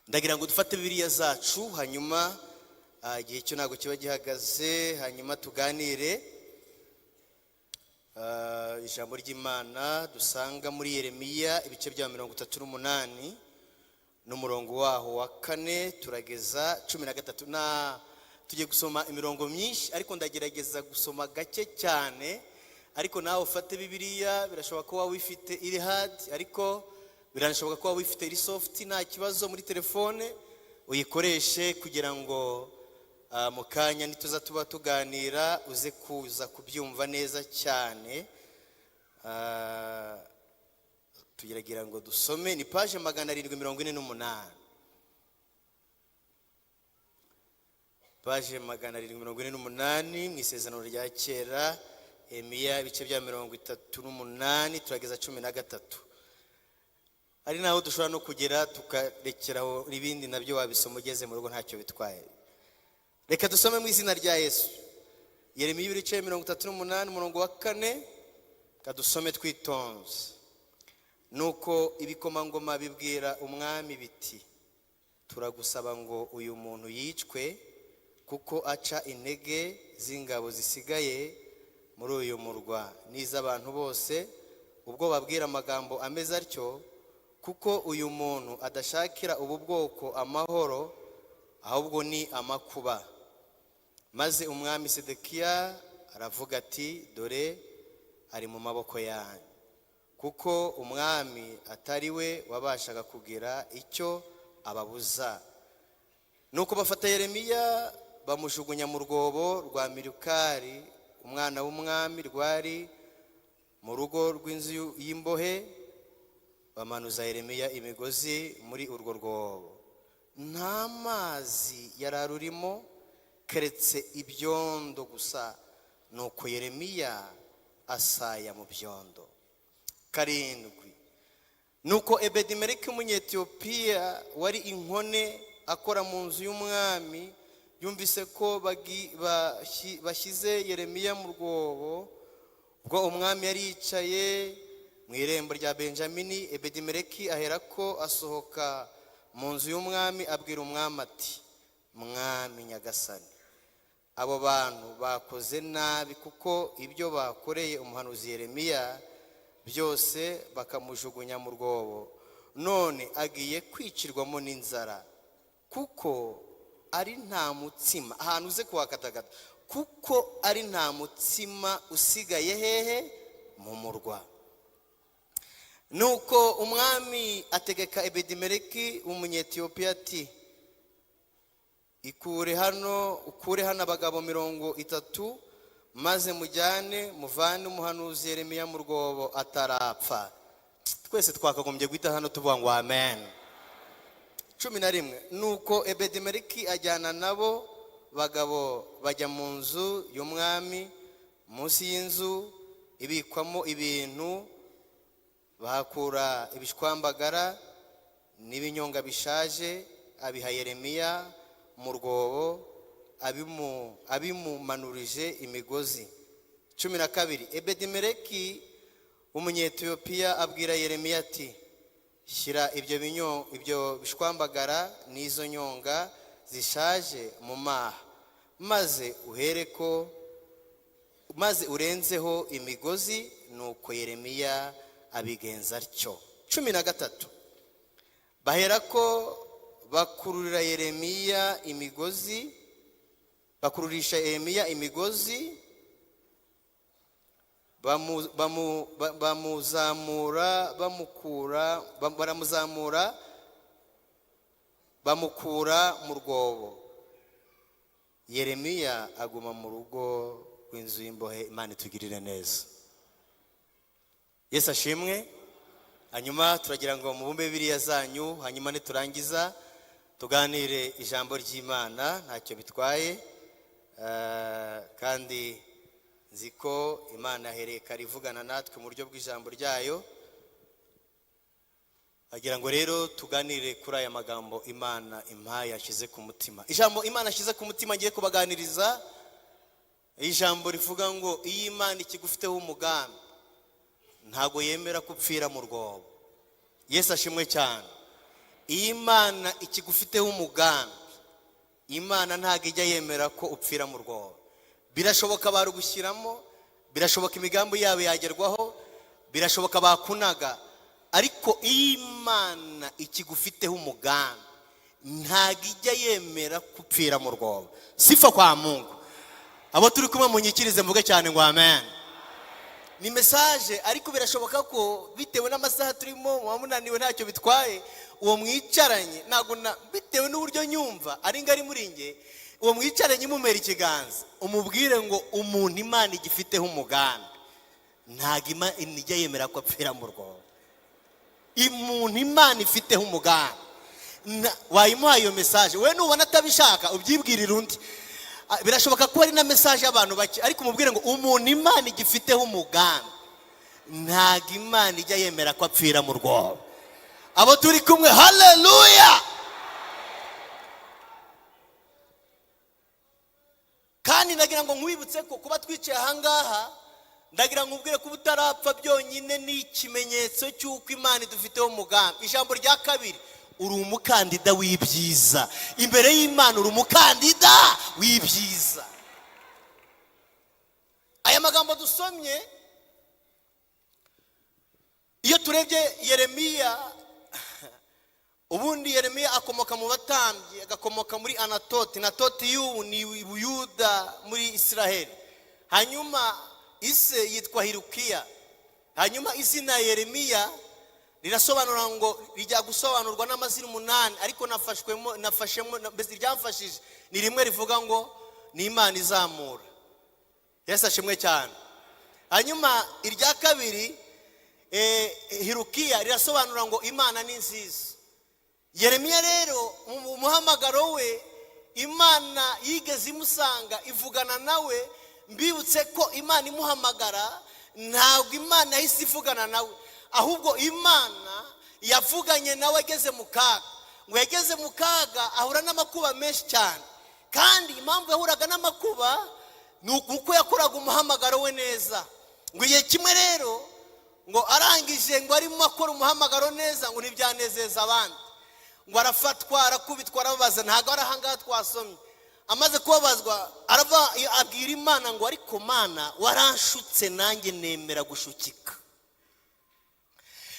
Ndagira ngo dufate Bibiliya zacu, hanyuma igihe cyo ntabwo kiba gihagaze, hanyuma tuganire ijambo ry'Imana dusanga muri Yeremiya, ibice bya 38 n'umurongo waho wa 4 turageza 13. Na tugiye gusoma imirongo myinshi, ariko ndagerageza gusoma gake cyane. Ariko nawe ufate Bibiliya, birashoboka ko waba uyifite iri hard, ariko biranashoboka ko waba uyifite iri soft, nta kibazo, muri telefone uyikoreshe kugira ngo mu kanya nituza tuba tuganira uze kuza kubyumva neza cyane. Tugeragira ngo dusome, ni page 748, page 748 mu Isezerano rya Kera, Yeremiya ibice bya 38 turageza 13. Hari n'aho dushobora no kugera tukarekeraho, ibindi nabyo wabisoma ugeze mu rugo, ntacyo bitwaye. Reka dusome mu izina rya Yesu. Yeremiya ibice 38, umurongo wa 4, kadusome twitonze. Nuko ibikomangoma bibwira umwami biti: "Turagusaba ngo uyu muntu yicwe, kuko aca intege z'ingabo zisigaye muri uyu murwa n'iz'abantu bose, ubwo babwira amagambo ameze atyo, kuko uyu muntu adashakira ubu bwoko amahoro, ahubwo ni amakuba." Maze umwami Sedekiya aravuga ati: "Dore ari mu maboko yanyu," kuko umwami atari we wabashaga kugira icyo ababuza. Nuko bafata Yeremiya, bamujugunya mu rwobo rwa Mirukari, umwana w'umwami, rwari mu rugo rw'inzu y'imbohe. Bamanuza Yeremiya imigozi muri urwo rwobo. Nta mazi yari arurimo keretse ibyondo gusa. Nuko Yeremiya asaya mu byondo. 7. Nuko Ebedimeleki w'Umunyetiyopiya, wari inkone akora mu nzu y'umwami, yumvise ko bashyize Yeremiya mu rwobo. Ubwo umwami yari yicaye mu Irembo rya Benjamini, Ebedimeleki aherako asohoka mu nzu y'umwami, abwira umwami ati: "Mwami nyagasani, abo bantu bakoze nabi, kuko ibyo bakoreye umuhanuzi Yeremiya byose bakamujugunya mu rwobo, none agiye kwicirwamo n'inzara, kuko ari nta mutsima." Ahantu uze kuhakatakata, kuko ari nta mutsima usigaye hehe? Mu murwa. Nuko umwami ategeka Ebedimeleki w'Umunyetiyopiya ati: "Ikure hano, ukure hano abagabo 30, maze mujyane muvane umuhanuzi Yeremiya mu rwobo atarapfa." Twese twakagombye guhita hano tuvuga ngo amen. 11. Nuko Ebedimeleki ajyana nabo bagabo, bajya mu nzu y'umwami, munsi y'inzu ibikwamo ibintu, bahakura ibishwambagara n'ibinyonga bishaje, abiha Yeremiya mu rwobo abimumanurije imigozi. 12. Ebedimeleki w'Umunyetiyopiya abwira Yeremiya ati: "Shyira ibyo bishwambagara n'izo nyonga zishaje mu maha, maze uhereko maze urenzeho imigozi." Nuko Yeremiya abigenza atyo. 13. Baherako bakururira Yeremiya imigozi, bakururisha Yeremiya imigozi, bamuzamura, bamukura, baramuzamura, bamukura mu rwobo. Yeremiya aguma mu rugo rw'inzu y'imbohe. Imana itugirire neza. Yesu ashimwe. Hanyuma turagira ngo mubumbe Bibiliya zanyu, hanyuma niturangiza tuganire ijambo ry'Imana, ntacyo bitwaye. Kandi nzi ko Imana yahereye kare ivugana natwe mu buryo bw'ijambo ryayo. Agira ngo rero tuganire kuri aya magambo Imana impaye, yashyize ku mutima. Ijambo Imana ashyize ku mutima ngiye kubaganiriza, ijambo rivuga ngo: iyo Imana ikigufiteho umugambi, ntabwo yemera ko upfira mu rwobo. Yesu ashimwe cyane. Iyo Imana ikigufiteho umugambi, Imana ntabwo ijya yemera ko upfira mu rwobo. Birashoboka barugushyiramo, birashoboka imigambi yabo yagerwaho, birashoboka bakunaga, ariko iyo Imana ikigufiteho umugambi, ntabwo ijya yemera gupfira mu rwobo. Sifa kwa Mungu. Abo turi kumwe munyikirize mvuge cyane ngo amen. Ni message, ariko birashoboka ko bitewe n'amasaha turimo muba munaniwe, ntacyo bitwaye. Uwo mwicaranye ntabwo bitewe n'uburyo nyumva ari ngari muri nge, uwo mwicaranye mumera ikiganza umubwire ngo umuntu Imana igifiteho umugambi, ntabwo Imana ijya yemera ko apfira mu rwobo. Umuntu Imana ifiteho umugambi, wayimuha iyo message. We nubona atabishaka ubyibwirire undi. Birashoboka ko hari na message y'abantu bake, ariko umubwire ngo umuntu Imana igifiteho umugambi, ntabwo Imana ijya yemera ko apfira mu rwobo. Abo turi kumwe, haleluya. Kandi ndagira ngo nkwibutse ko kuba twicaye ahangaha, ndagira ngo ubwire ko utarapfa byonyine ni ikimenyetso cy'uko Imana idufiteho umugambi. Ijambo rya kabiri, uri umukandida w'ibyiza imbere y'Imana, uri umukandida w'ibyiza. Aya magambo dusomye, iyo turebye Yeremiya, ubundi Yeremiya akomoka mu batambyi, agakomoka muri Anatoti. Anatoti y'ubu ni Buyuda muri Israheli. Hanyuma ise yitwa Hirukiya. Hanyuma izina Yeremiya rirasobanura ngo rijya gusobanurwa n'amazina 8, ariko nafashemo, mbese ryamfashije ni rimwe rivuga ngo ni Imana izamura. Yesu ashimwe cyane. Hanyuma irya kabiri, Hirukiya, rirasobanura ngo Imana ni nziza. Yeremiya rero mu muhamagaro we, Imana yigeze imusanga ivugana nawe. Mbibutse ko Imana imuhamagara ntabwo Imana yahise ivugana nawe, ahubwo Imana yavuganye nawe ageze mu kaga. Ngo yageze mu kaga ahura n'amakuba menshi cyane, kandi impamvu yahuraga n'amakuba ni uko yakoraga umuhamagaro we neza. Ngo igihe kimwe rero ngo arangije ngo arimo akora umuhamagaro neza, ngo ntibyanezeza abandi, ngo arafatwa, arakubitwa, arababaza. Ntabwo ari ahangaha twasomye. Amaze kubabazwa arava abwira Imana ngo ariko Mana waranshutse nanjye nemera gushukika.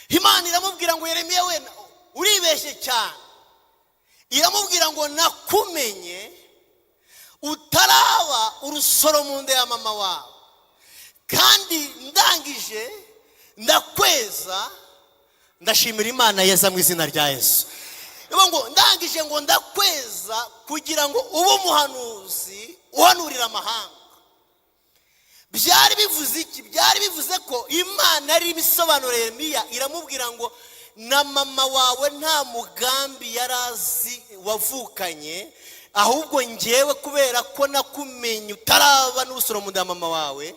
Imana iramubwira ngo Yeremiya we uribeshye cyane. Iramubwira ngo nakumenye utaraba urusoro mu nda ya mama wawe, kandi ndangije ndakweza. Ndashimira Imana yeza mu izina rya Yesu. Ivuga ngo ndangije ngo ndakweza kugira ngo ube umuhanuzi uhanurira amahanga. Byari bivuze iki? Byari bivuze ko Imana ari ibisobanuro. Yeremiya iramubwira ngo na mama wawe nta mugambi yari azi wavukanye, ahubwo njyewe kubera ko nakumenye utaraba n'urusoro mu nda ya mama wawe,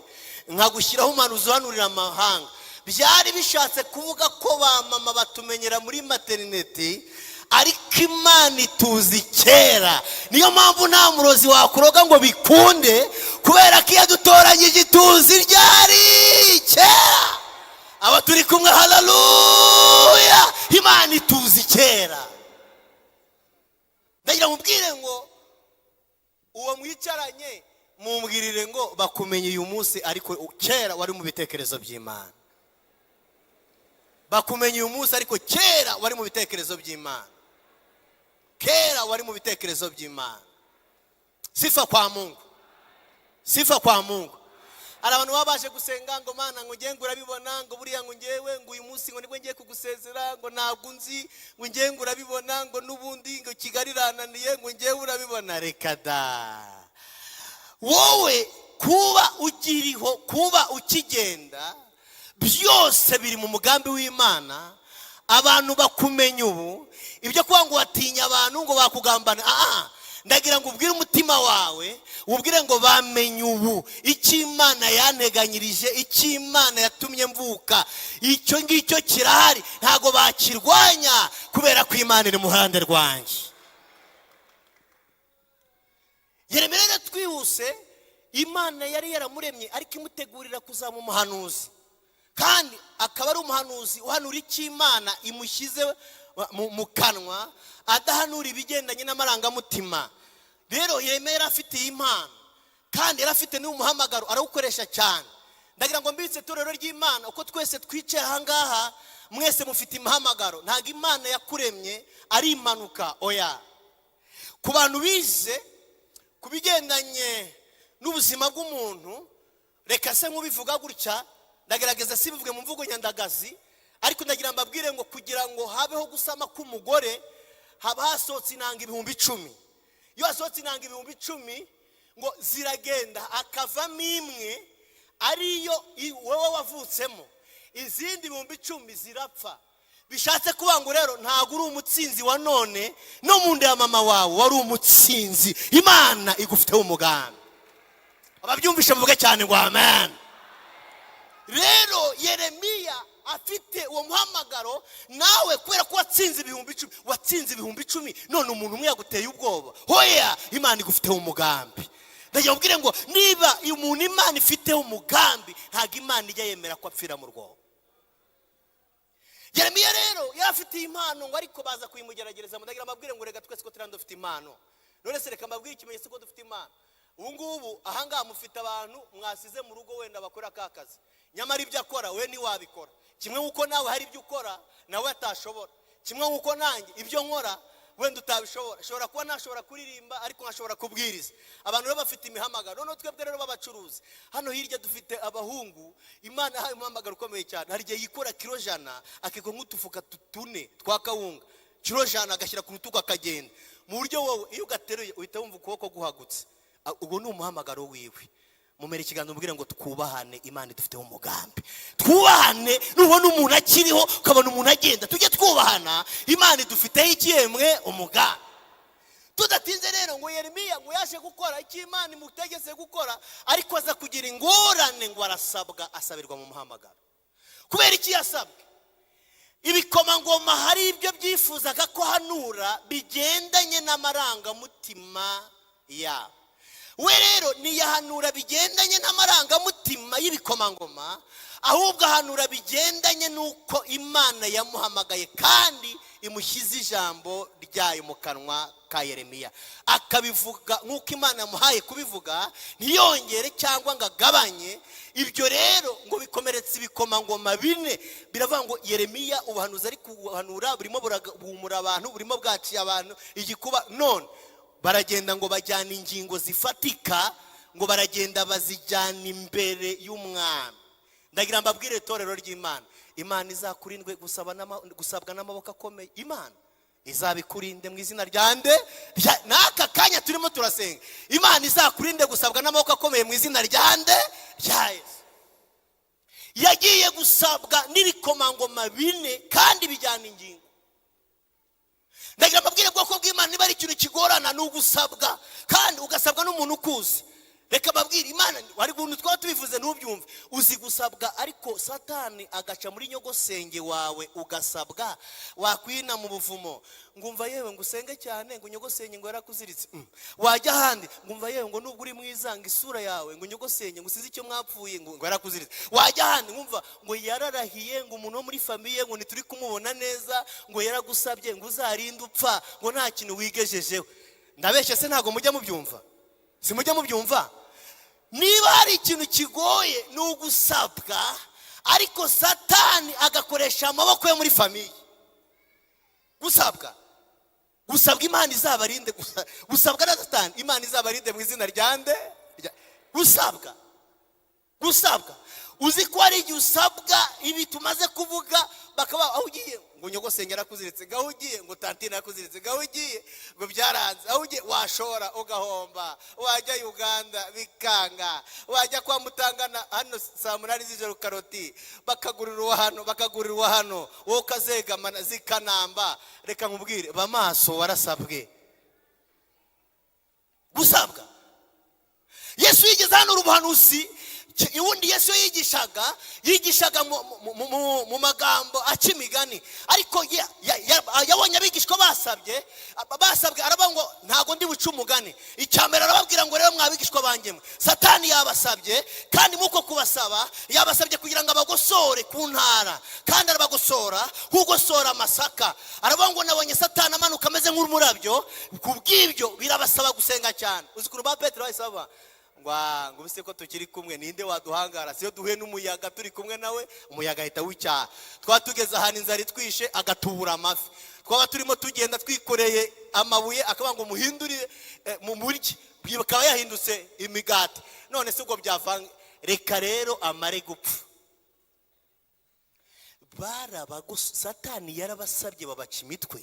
nkagushyiraho umuhanuzi uhanurira amahanga. Byari bishatse kuvuga ko ba mama batumenyera muri materinete, ariko Imana ituzi kera. Niyo mpamvu nta murozi wakuroga ngo bikunde, kubera ko iyo dutoranyije ituzi ryari kera. Aba turi kumwe, haleluya. Imana ituzi kera. Ndagira mubwire ngo uwo mwicaranye mumbwirire ngo bakumenye uyu munsi, ariko kera wari mu bitekerezo by'Imana. Bakumenye uyu munsi, ariko kera wari mu bitekerezo by'Imana. Kera wari mu bitekerezo by'Imana. Sifa kwa Mungu. Sifa kwa Mungu. Hari abantu baba baje gusenga ngo Mana ngo ngiye ngo urabibona, ngo buriya ngo ngewe ngo uyu munsi ngo nibwo ngiye kugusezera, ngo ntabwo nzi, ngo ngiye ngo urabibona, ngo n'ubundi ngo Kigali irananiye, ngo ngewe urabibona. Reka da. Wowe kuba ukiriho, kuba ukigenda, byose biri mu mugambi w'Imana. Abantu bakumenya ubu, ibyo kuba ngo watinya abantu ngo bakugambana, ndagira ngo ubwire umutima wawe, ubwire ngo bamenye ubu icyo Imana yanteganyirije, icyo Imana yatumye mvuka, icyo ngicyo kirahari, ntago bakirwanya kubera ko Imana iri mu ruhande rwanjye. Yeremiya rero twihuse, Imana yari yaramuremye ariko imutegurira kuzaba umuhanuzi, kandi akaba ari umuhanuzi uhanura icyo Imana imushyize mu kanwa, adahanura ibigendanye n'amarangamutima. Rero Yeremiya yari afite iyi mpano kandi yari afite n'umuhamagaro, arawukoresha cyane. Ndagira ngo mbitse itorero ry'Imana, uko twese twicaye aha ngaha, mwese mufite imihamagaro. Ntabwo Imana yakuremye ari impanuka, oya. Ku bantu bize ku bigendanye n'ubuzima bw'umuntu, reka se nk'ubivuga gutya, ndagerageza sibivuge mu mvugo nyandagazi, ariko ndagira mbabwire ngo kugira ngo habeho gusama k'umugore haba hasohotse intanga 10,000. Iyo hasohotse intanga 10,000 ngo ziragenda, hakavamo imwe ariyo wowe wavutsemo, izindi 10,000 zirapfa. Bishatse kuvuga ngo rero ntabwo uri umutsinzi wa none, no mu nda ya mama wawe wari umutsinzi. Imana igufiteho umugambi. Ababyumvishe muvuge cyane ngo amen. Rero Yeremiya afite uwo muhamagaro, nawe kubera ko watsinze 10,000, watsinze 10,000, none umuntu umwe yaguteye ubwoba. Hoya, Imana igufiteho umugambi. Ndagira ubwire ngo niba umuntu Imana ifiteho umugambi, ntabwo Imana ijya yemera ko apfira mu rwobo. Yeremiya rero yari afite iyi impano ngo ariko baza kuyimugeragereza. Ndagira mbabwire ngo reka twese ko turi hano dufite impano. None se reka mbabwire ikimenyetso ko dufite impano. Ubu ngubu ahangaha mufite abantu mwasize mu rugo wenda bakora ka kazi, nyamara ibyo akora we ntiwabikora. Kimwe nk'uko nawe hari ibyo ukora nawe atashobora, kimwe nk'uko nanjye ibyo nkora wenda utabishobora. Nshobora kuba ntashobora kuririmba ariko nkashobora kubwiriza. Abantu rero bafite imihamagaro. Noneho twebwe rero b'abacuruzi hano hirya dufite abahungu Imana yahaye umuhamagaro ukomeye cyane. Hari igihe yikora kilo 100, akikora nk'utufuka tune twa kawunga, kilo 100 agashyira ku rutugu akagenda, mu buryo wowe iyo ugateruye uhita wumva ukuboko guhagutse. Ubwo ni umuhamagaro wiwe. Mumere ikiganza umubwire ngo twubahane, Imana idufiteho umugambi. Twubahane. Nubona umuntu akiriho, ukabona umuntu agenda, tujye twubahana, Imana idufiteho ikiyemwe umugambi. Tudatinze rero ngo Yeremiya ngo yaje gukora icyo Imana imutegetse gukora, ariko aza kugira ingorane ngo arasabwa, asabirwa mu muhamagaro. Kubera iki yasabwe? Ibikomangoma hari ibyo byifuzaga ko hanura bigendanye n'amarangamutima yabo. We rero ntiyahanura bigendanye n'amarangamutima y'ibikomangoma, ahubwo ahanura bigendanye n'uko Imana yamuhamagaye kandi imushyize ijambo ryayo mu kanwa ka Yeremiya, akabivuga nk'uko Imana yamuhaye kubivuga, ntiyongere cyangwa ngo agabanye. Ibyo rero ngo bikomeretse ibikomangoma bine, biravuga ngo Yeremiya ubuhanuzi ari kubuhanura burimo buhumura abantu, burimo bwaciye abantu igikuba. None baragenda ngo bajyana ingingo zifatika, ngo baragenda bazijyana imbere y'umwami. Ndagira mbabwire itorero ry'Imana, Imana izakurindwe gusabwa n'amaboko akomeye. Imana izabikurinde mu izina rya nde? N'aka kanya turimo turasenga, Imana izakurinde gusabwa n'amaboko akomeye mu izina rya nde? Rya Yesu. Yagiye gusabwa n'ibikomangoma bine kandi bijyana ingingo. Ndagira mbabwire bwoko bw'Imana, niba ari ikintu kigorana ni ugusabwa, kandi ugasabwa n'umuntu ukuzi. Reka mbabwire, Imana wari ukuntu twaba tubivuze ntubyumve. Uzi gusabwa ariko Satani agaca muri nyogosenge wawe ugasabwa, wakwina mu buvumo ngumva yewe ngo usenge cyane ngo nyogosenge ngo yarakuziritse. Wajya ahandi ngumva yewe ngo nubwo uri mwiza ngo isura yawe ngo nyogosenge ngo usize icyo mwapfuye ngo yarakuziritse. Wajya ahandi ngumva ngo yararahiye ngo umuntu wo muri famille ngo ntituri kumubona neza ngo yaragusabye ngo uzarinde upfa ngo nta kintu wigejejeho. Ndabeshya se? Ntabwo mujya mubyumva? Si mujya mubyumva? Niba hari ikintu kigoye ni ugusabwa, ariko Satani agakoresha amaboko yo muri famille. Gusabwa, gusabwa, Imana izabarinde gusabwa na Satani. Imana izabarinde mu izina rya nde? Gusabwa, gusabwa. Uzi ko hari igihe usabwa ibi tumaze kuvuga, bakaba aho ugiye ngo nyogosenge yarakuziritse, aho ugiye ngo tantine yarakuziritse, aho ugiye ngo byaranze, aho ugiye washora ugahomba, wajya Uganda bikanga, wajya kwa Mutangana hano saa 8 z'ijoro karoti bakagurira uwa hano, bakagurira uwa hano, wowe ukazegamana zikanamba. Reka nkubwire, ba maso, warasabwe. Gusabwa. Yesu yigeze hano ubuhanuzi. Ubundi Yesu yigishaga mu magambo aca imigani, ariko yabonye abigishwa basabwe, aravuga ngo ntabwo ndi buce umugani. Icya mbere arababwira ngo: "Rero mwabigishwa banjye mwe, Satani yabasabye, kandi muko kubasaba yabasabye kugira ngo abagosore ku ntara, kandi arabagosora nk'ugosora amasaka." Aravuga ngo: "Nabonye Satani amanuka ameze nk'umurabyo. Ku bw'ibyo birabasaba gusenga cyane." Uzi ukuntu ba Petero bahise bavuga ngo: "Ah, ngo ubuse ko tukiri kumwe, ninde waduhangara? Siyo duhuye n'umuyaga, turi kumwe nawe umuyaga ahita wicyaha. Twaba tugeze ahantu inzara itwishe, agatubura amafi. Twaba turimo tugenda twikoreye amabuye, akavuga ngo muhindurire mu muryi, bikaba yahindutse imigati. None se ubwo byavanga? Reka rero amare gupfa." Satani yarabasabye babaca imitwe,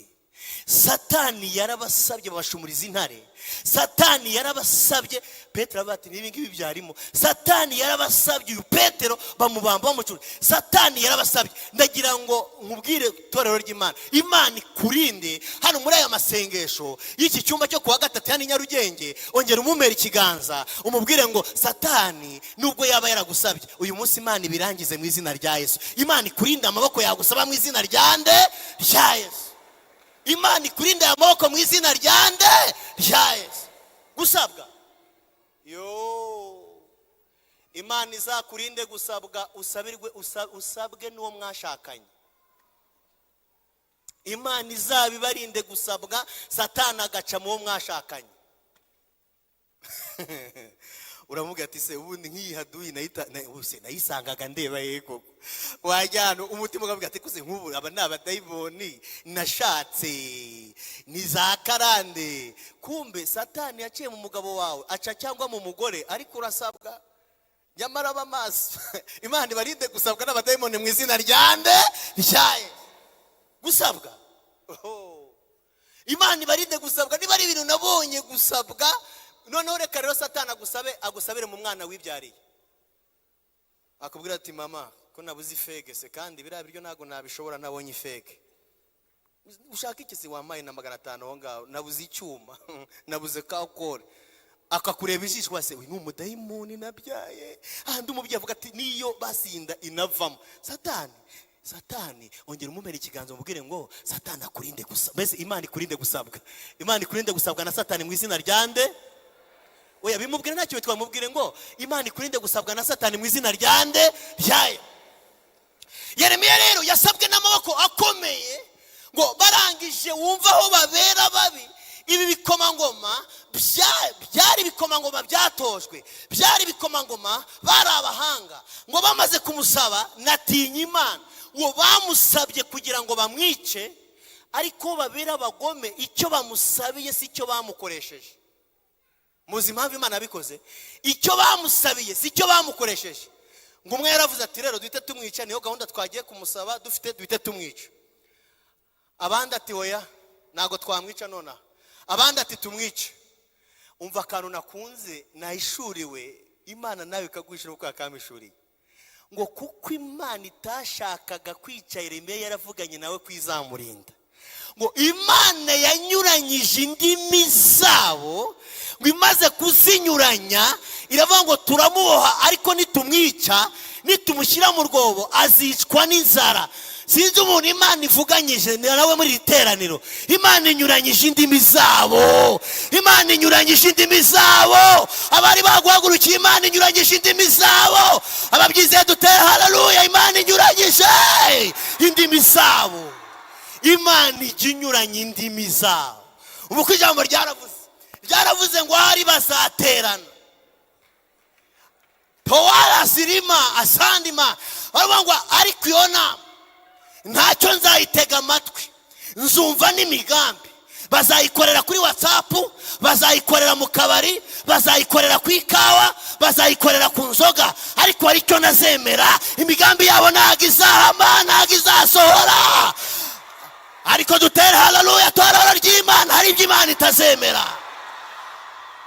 Satani yarabasabye babashumuriza intare, Satani yarabasabye. Petero aravuga ati: "N'ibi ngibi byarimo." Satani yarabasabye, uyu Petero bamubamba, bamucura. Satani yarabasabye. Ndagira ngo nkubwire, itorero ry'Imana, Imana ikurinde hano muri aya masengesho y'iki cyumba cyo kuwa gatatu hano i Nyarugenge. Ongera umumera ikiganza, umubwire ngo: "Satani nubwo yaba yaragusabye uyu munsi, Imana ibirangize mu izina rya Yesu. Imana ikurinde amaboko yagusaba mu izina rya nde? Rya Yesu. Imana ikurinde aya maboko mu izina rya nde? Rya Yesu." Gusabwa yo, Imana izakurinde gusabwa, usabirwe, usabwe n'uwo mwashakanye. Imana izabibarinde gusabwa, Satani agaca mu wo mwashakanye. Uramubwira ati: "Se ubundi nk'iyi haduyi ubuse nayisangaga ndeba yego?" Wajyana umutima ukavuga ati: "Kuze nk'ubu aba ni abadayimoni nashatse, ni za karande." Kumbe Satani yaciye mu mugabo wawe aca, cyangwa mu mugore, ariko urasabwa. Nyamara aba maso. Imana ibarinde gusabwa n'abadayimoni mu izina rya nde? Rya Yesu. Gusabwa. Oh. Imana ibarinde gusabwa. Niba ari ibintu nabonye, gusabwa. Noneho reka rero Satani agusabe, agusabire mu mwana wibyariye. Akubwira ati: "Mama, ko nabuze ifege se, kandi biriya biryo ntabwo nabishobora nabonye ifege. Ushaka iki se? Wampaye na 500 aho ngaho, nabuze icyuma, nabuze kakore." Akakureba ijisho, wase uyu ni umudayimoni nabyaye. Ahandi umubyeyi avuga ati: "Niyo basinda inavamo." Satani, Satani, ongera umumere ikiganza, umubwire ngo: "Satani akurinde gusa, mbese Imana ikurinde gusabwa, Imana ikurinde gusabwa na Satani mu izina rya nde?" Oya, bimubwire, ntacyo bitwaye. Mubwire ngo: "Imana ikurinde gusabwa na Satani mu izina rya nde? Ryayo." Yeremiya rero yasabwe n'amaboko akomeye. Ngo barangije, wumva aho babera babi. Ibi bikomangoma byari ibikomangoma byatojwe, byari ibikomangoma, bari abahanga. Ngo bamaze kumusaba, natinya Imana, uwo bamusabye kugira ngo bamwice, ariko babera abagome. Icyo bamusabiye si cyo bamukoresheje. Muzi impamvu Imana yabikoze? Icyo bamusabiye si cyo bamukoresheje. Ngo umwe yaravuze ati: "Rero duhite tumwica, niyo gahunda twagiye kumusaba dufite, duhite tumwica." Abandi ati: "Oya, ntabwo twamwica nonaha." Abandi ati: "Tumwice." Umva akantu nakunze nahishuriwe, Imana nawe ikaguhishura uko yakamishuriye. Ngo kuko Imana itashakaga kwica Yeremiya, yaravuganye nawe ko izamurinda. Ngo Imana yanyuranyije indimi zabo. Ngo imaze kuzinyuranya, iravuga ngo: "Turamuboha, ariko nitumwica, nitumushyira mu rwobo, azicwa n'inzara." Sinzi umuntu Imana ivuganyije nawe muri iri teraniro. Imana inyuranyije indimi zabo, Imana inyuranyije indimi zabo. Abari baguhagurukiye, Imana inyuranyije indimi zabo. Ababyizeye dutere haleluya. Imana inyuranyije indimi zabo. Imana ijya inyuranya indimi zabo. Ubu ko ijambo ryaravuze ngo ahari bazaterana towara zirima asandima. Baravuga ngo: "Ariko iyo nama ntacyo nzayitega amatwi, nzumva n'imigambi bazayikorera kuri WhatsApp, bazayikorera mu kabari, bazayikorera ku ikawa, bazayikorera ku nzoga, ariko hari icyo nazemera. Imigambi yabo ntabwo izahama, ntabwo izasohora." Ariko dutere haleluya, torero ry'Imana. Hari ibyo Imana itazemera.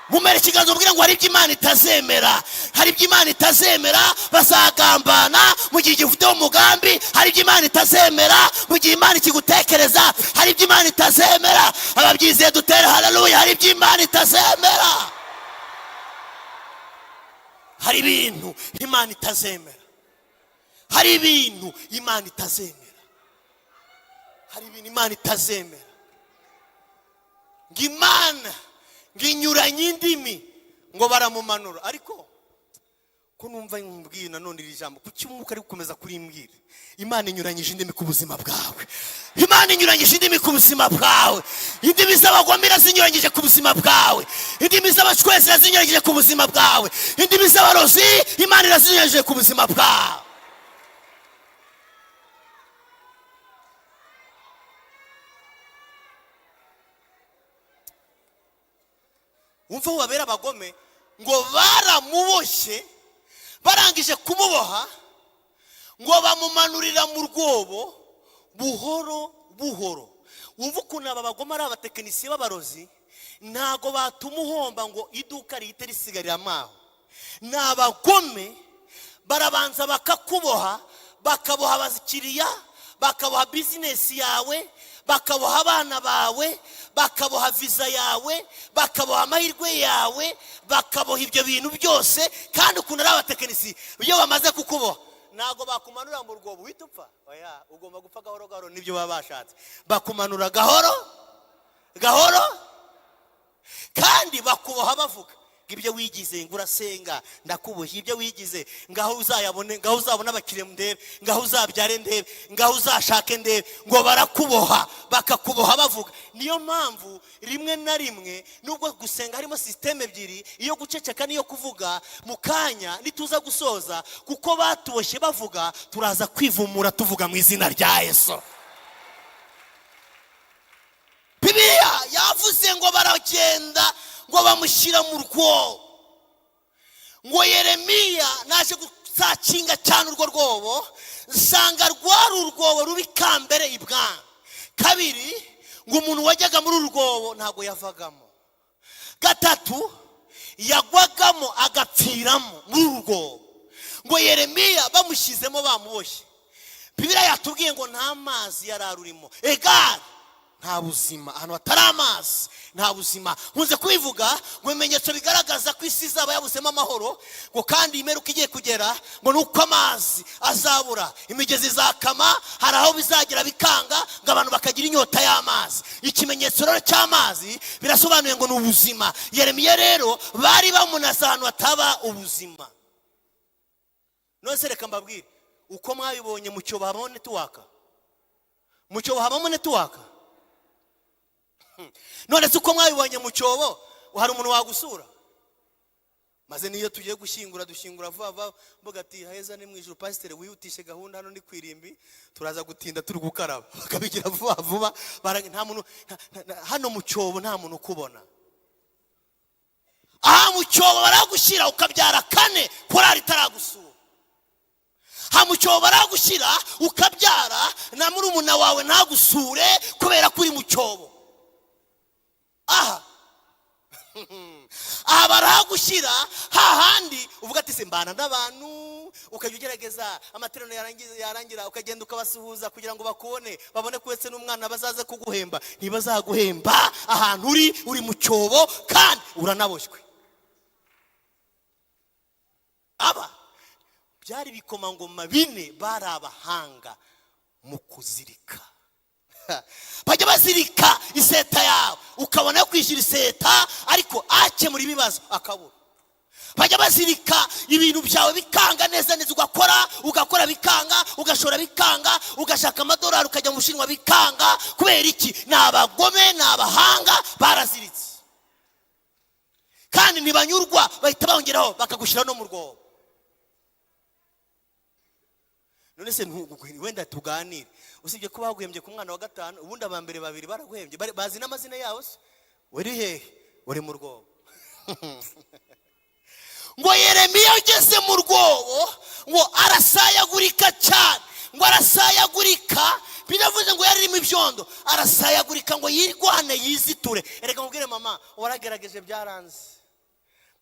Mumere ikiganza, ubwire ngo: "Hari ibyo Imana itazemera, hari ibyo Imana itazemera." Bazagambana mu gihe gifiteho umugambi. Hari ibyo Imana itazemera mu gihe Imana ikigutekereza. Hari ibyo Imana itazemera. Ababyizeye dutere haleluya. Hari ibyo Imana itazemera. Hari ibintu Imana itazemera. Hari ibintu Imana itazemera. Hari ibintu Imana itazemera. Ngo Imana Ngo inyuranye indimi, ngo baramumanura. Ariko ko numva nkubwiye nanone iri jambo, kuki umwuka ari gukomeza kurimbwira? Imana inyuranyije indimi ku buzima bwawe. Imana inyuranyije indimi ku buzima bwawe. Indimi z'abagome irazinyuranyije ku buzima bwawe. Indimi z'abacwezi irazinyuranyije ku buzima bwawe. Indimi z'abarozi Imana irazinyuranyije ku buzima bwawe. Wumva aho babera abagome, ngo baramuboshye, barangije kumuboha ngo bamumanurira mu rwobo buhoro buhoro. Wumva ukuntu aba bagome ari abatekinisiye b'abarozi, ntago batuma uhomba ngo iduka rihite risigarira amaho. Ni abagome, barabanza bakakuboha, bakaboha abakiriya, bakaboha bizinesi yawe, bakaboha abana bawe, bakaboha viza yawe, bakaboha amahirwe yawe, bakaboha ibyo bintu byose. Kandi ukuntu ari abatekinisiye, iyo bamaze kukuboha ntago bakumanura mu rwobo uhita upfa. Oya, ugomba gupfa gahoro gahoro, nibyo baba bashatse. Bakumanura gahoro gahoro, kandi bakuboha bavuga ibyo wigize, ngo urasenga ndakuboshye, ibyo wigize ngaho uzayabone, ngaho uzabone abakiriya ndebe, ngaho uzabyare ndebe, ngaho uzashake ndebe. Ngo barakuboha, bakakuboha bavuga. Niyo mpamvu rimwe na rimwe nubwo gusenga harimo systeme ebyiri, iyo guceceka n'iyo kuvuga, mu kanya nituza gusoza, kuko batuboshye bavuga, turaza kwivumura tuvuga mu izina rya Yesu. Bibiliya yavuze ngo baragenda ngo bamushyira mu rwobo. Ngo Yeremiya naje gusakinga cyane urwo rwobo, nsanga rwari urwobo rubi kambere ibwami. Kabiri, ngo umuntu wajyaga muri uru rwobo ntago yavagamo. Gatatu, yagwagamo agapfiramo muri uru rwobo. Ngo Yeremiya bamushyizemo bamuboshye. Bibiliya yatubwiye ngo nta mazi yari arurimo. Egare nta buzima, ahantu hatari amazi nta buzima. Nkunze kubivuga ngo ibimenyetso bigaragaza ko isi izaba yabuzemo amahoro, ngo kandi imperuka igiye kugera, ngo nuko amazi azabura, imigezi izakama, hari aho bizagera bikanga, ngo abantu bakagira inyota y'amazi. Ikimenyetso rero cy'amazi birasobanuye ngo ni ubuzima. Yeremiya rero bari bamunaze ahantu hataba ubuzima. None se reka mbabwire, uko mwabibonye mu cyobo habamo netiwaka? Mu cyobo habamo netiwaka? None se uko mwabibonye mu cyobo hari umuntu wagusura? Maze niyo tugiye gushyingura dushyingura vuba vuba, mvuga ati heza ni mu ijuru, pasiteri wihutishe gahunda, hano ni ku irimbi, turaza gutinda turi gukaraba. Bakabigira vuba vuba, nta muntu, hano mu cyobo nta muntu ukubona. Aha mu cyobo baragushyira ukabyara kane, korari itaragusura. Aha mu cyobo baragushyira ukabyara na murumuna wawe ntagusure kubera ko uri mu cyobo. Aha aha baragushyira hahandi uvuga ati se mbana n'abantu, ukajya ugerageza amateraniro yarangira ukagenda ukabasuhuza kugira ngo bakubone, babone ko uretse n'umwana bazaze kuguhemba. Ntibazaguhemba, ahantu uri uri mu cyobo kandi uranaboshywe. Aba byari ibikomangoma bine, bari abahanga mu kuzirika. Bajya bazirika iseta yawe, ukabona yo kwishyura iseta, ariko akemura ibibazo akabura. Bajya bazirika ibintu byawe bikanga neza neza, ugakora ugakora bikanga, ugashora bikanga, ugashaka amadolari ukajya mu Bushinwa bikanga. Kubera iki? Ni abagome, ni abahanga, baraziritse kandi ntibanyurwa, bahita bongeraho bakagushyira no mu rwobo. None se wenda tuganire, usibye ko baguhembye ku mwana wa gatanu, ubundi aba mbere babiri baraguhembye, bazi n'amazina yabo se? Uri hehe? Uri mu rwobo. Ngo Yeremiya ageze mu rwobo ngo arasayagurika cyane, ngo arasayagurika, biravuze ngo yarimo ibyondo, arasayagurika ngo yirwane yiziture. Erega mubwire mama, waragerageje byaranze.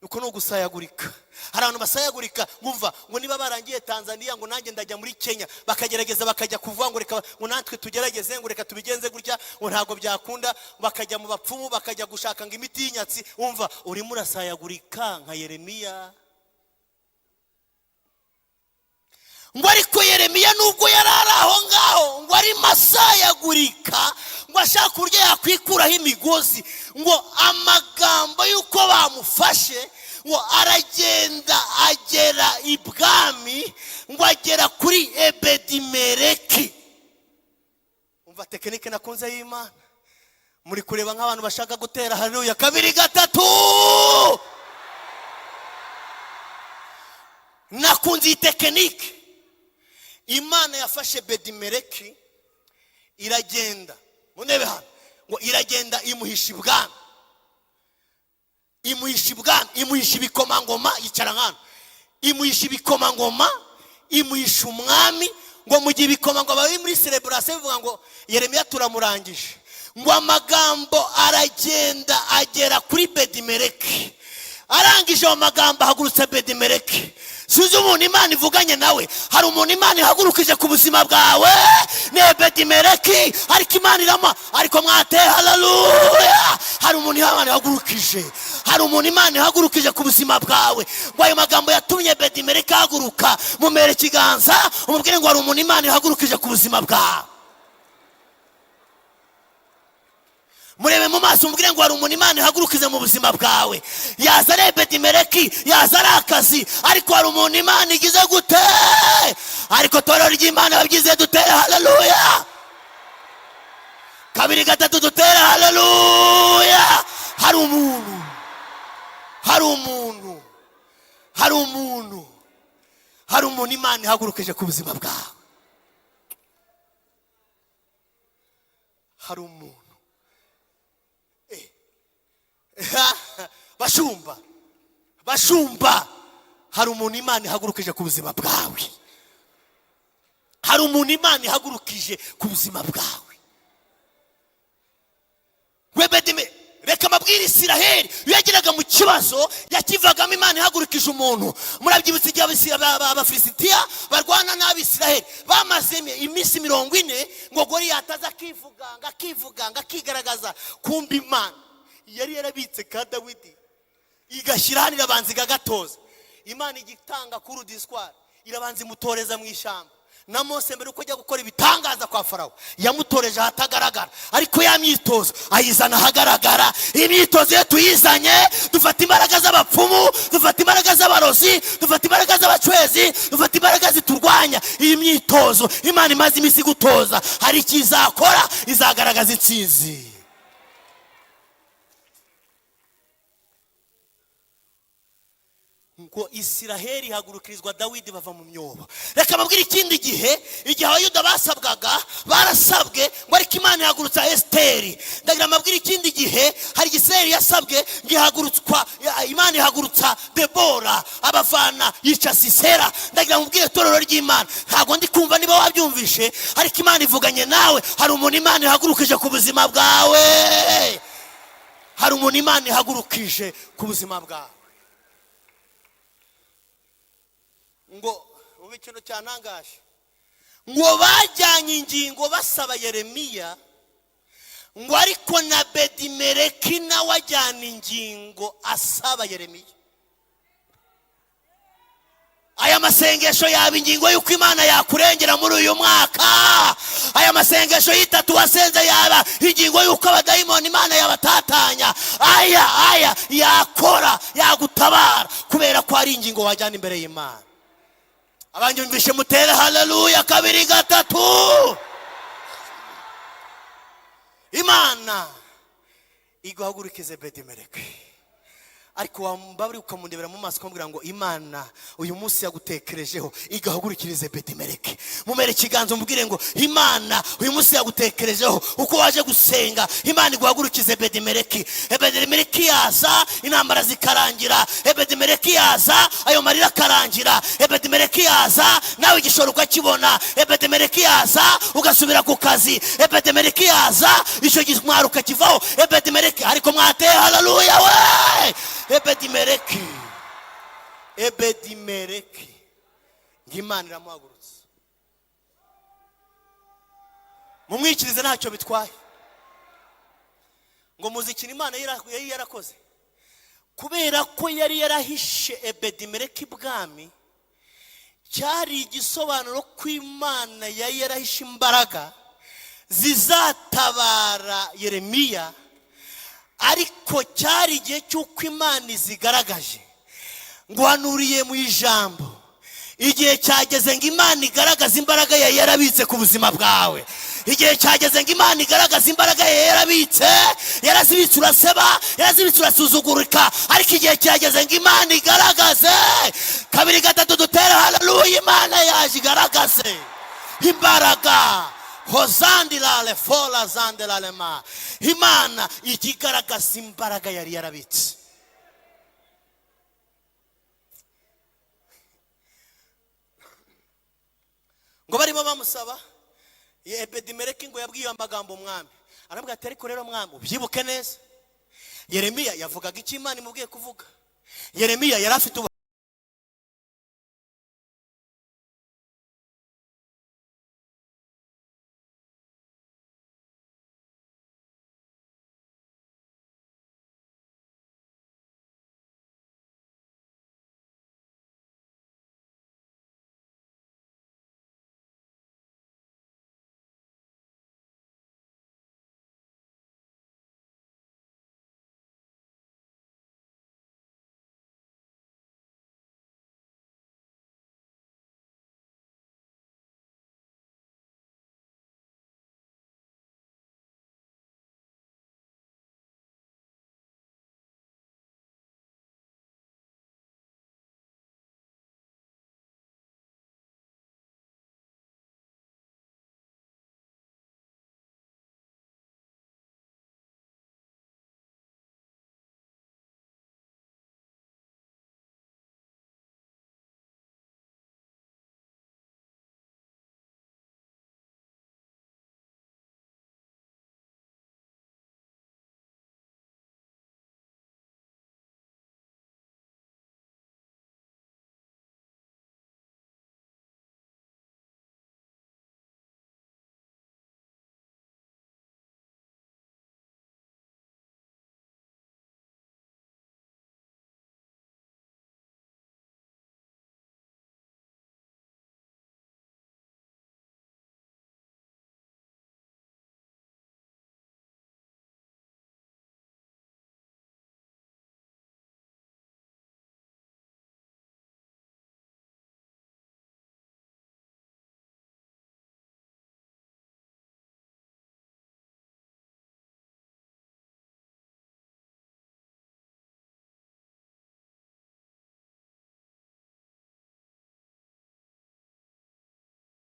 Uko ni ugusayagurika. Hari abantu basayagurika, ngumva ngo niba barangiye Tanzania ngo nanjye ndajya muri Kenya, bakagerageza bakajya kuvuga ngo reka ngo natwe tugerageze, ngo reka tubigenze gutya, ngo ntabwo byakunda, bakajya mu bapfumu, bakajya gushaka ngo imiti y'inyatsi. Umva urimo urasayagurika nka Yeremiya. Ngo ariko Yeremiya nubwo yari ari aho ngaho ngo arimo asayagurika, ngo ashaka uburyo yakwikuraho imigozi, ngo amagambo Bafashe ngo aragenda agera ibwami, ngo agera kuri Ebedimereki. Umva technique nakunze y'Imana. Muri kureba nk'abantu bashaka gutera haleluya kabiri gatatu. Nakunze iyi technique. Imana yafashe Ebedimereki iragenda, munebe hano, ngo iragenda imuhisha ibwami, imuhisha ibwami, imuhisha ibikomangoma, yicara nkano, imuhisha ibikomangoma, imuhisha umwami. Ngo mu gihe ibikomangoma bari muri celebration bivuga ngo Yeremiya turamurangije, ngo amagambo aragenda agera kuri Ebedimereki. Arangije ayo magambo ahagurutse Ebedimereki. Sinzi umuntu Imana ivuganye nawe, hari umuntu Imana ihagurukije ku buzima bwawe, ni Ebedimereki, ariko Imana irama, ariko mwate haleluya. Hari umuntu Imana ihagurukije, hari umuntu Imana ihagurukije ku buzima bwawe. Ngo ayo magambo yatumye Ebedimereki ahaguruka, mumere ikiganza umubwire ngo hari umuntu Imana ihagurukije ku buzima bwawe. Murebe mu maso umubwire ngo hari umuntu Imana ihagurukize mu buzima bwawe. Yaza ari Ebedimereki, yaza ari akazi, ariko hari umuntu Imana igize gute? Ariko torero ry'Imana babyize dutere haleluya kabiri gatatu, dutere haleluya. Hari umuntu, hari umuntu, hari umuntu, hari umuntu Imana ihagurukije ku buzima bwawe. Hari umuntu. Bashumba, bashumba, hari umuntu Imana ihagurukije ku buzima bwawe. Hari umuntu Imana ihagurukije ku buzima bwawe. Webedime, reka amabwire Isiraheli iyo yageraga mu kibazo yakivagamo Imana ihagurukije umuntu. Murabyibutse igihe Abafilisitiya barwana n'Abisiraheli bamaze iminsi 40, ngo Goliyati aza akivuganga, akivuganga, akigaragaza. Kumva Imana yari yarabitse ka Dawidi igashyira hano, irabanza igagatoza. Imana igitanga kuri diswari, irabanza imutoreza mu ishyamba. Na Mose mbere uko ajya gukora ibitangaza kwa Farawo yamutoreje ahatagaragara, ariko ya myitozo ayizana ahagaragara. Imyitozo iyo tuyizanye dufata imbaraga z'abapfumu, dufata imbaraga z'abarozi, dufata imbaraga z'abacwezi, dufata imbaraga ziturwanya. Iyi myitozo Imana imaze iminsi igutoza, hari icyo izakora, izagaragaza intsinzi. Ngo Isiraheli ihagurukirizwa Dawidi bava mu myobo. Reka mbabwire ikindi gihe, igihe Abayuda basabwaga, barasabwe ngo ariko Imana ihagurutsa Esiteri. Ndagira mbabwire ikindi gihe, hari Isiraheli yasabwe ngo ihagurutswa, Imana ihagurutsa Debora abavana yica Sisera. Ndagira mbabwire itorero ry'Imana, ntabwo ndi kumva niba wabyumvishe, ariko Imana ivuganye nawe. Hari umuntu Imana ihagurukije ku buzima bwawe. Hari umuntu Imana ihagurukije ku buzima bwawe. Ngo ubu ikintu cyantangaje, ngo bajyanye ingingo basaba Yeremiya, ngo ariko na Ebedimereki nawe ajyana ingingo asaba Yeremiya. Aya masengesho yaba ingingo y'uko Imana yakurengera muri uyu mwaka. Aya masengesho y'itatu wasenze yaba ingingo y'uko abadayimoni Imana yabatatanya. Aya aya yakora, yagutabara, kubera ko ari ingingo wajyana imbere y'Imana. Abanyumvishe mutere haleluya kabiri gatatu. Imana iguhagurukize Ebedimereki, ariko wambabari ukamundebera mu maso ukamubwira ngo Imana uyu munsi yagutekerejeho, igahagurukirize Ebedimereki. Mumere ikiganza umubwire ngo Imana uyu munsi yagutekerejeho, uko waje gusenga Imana iguhagurukize Ebedimereki. Ebedimereki yaza intambara zikarangira, Ebedimereki yaza ayo marira akarangira, Ebedimereki yaza nawe igishoro ukakibona, Ebedimereki yaza ugasubira ku kazi, Ebedimereki yaza icyo gitwaro ukakivaho, Ebedimereki. Ariko mwate haleluya we. Ebedimereki, Ebedimereki, Imana iramuhagurutsa. Mumwikirize ntacyo bitwaye. Ngo muzikina Imana yari yarakoze, kubera ko yari yarahishe Ebedimereki ibwami, cyari igisobanuro ko Imana yari yarahishe imbaraga zizatabara Yeremiya. Ariko cyari igihe cy'uko Imana izigaragaje. Nguhanuriye mu ijambo, igihe cyageze ngo Imana igaragaze imbaraga yayo yarabitse ku buzima bwawe. Igihe cyageze ngo Imana igaragaze imbaraga yayo yarabitse. Yarazibitse uraseba, yarazibitse urasuzugurika, ariko igihe cyageze ngo Imana igaragaze. Kabiri gatatu dutere haleluya. Imana yaje igaragaze imbaraga. Hozandilale fola zandelalema. Imana ijya igaragaza imbaraga yari yarabitse. Ngo barimo bamusaba, Ebedimeleki ngo yabwiye amagambo umwami, arabwira ati ariko rero mwami ubyibuke neza, Yeremiya yavugaga icyo Imana imubwiye kuvuga. Yeremiya yari afite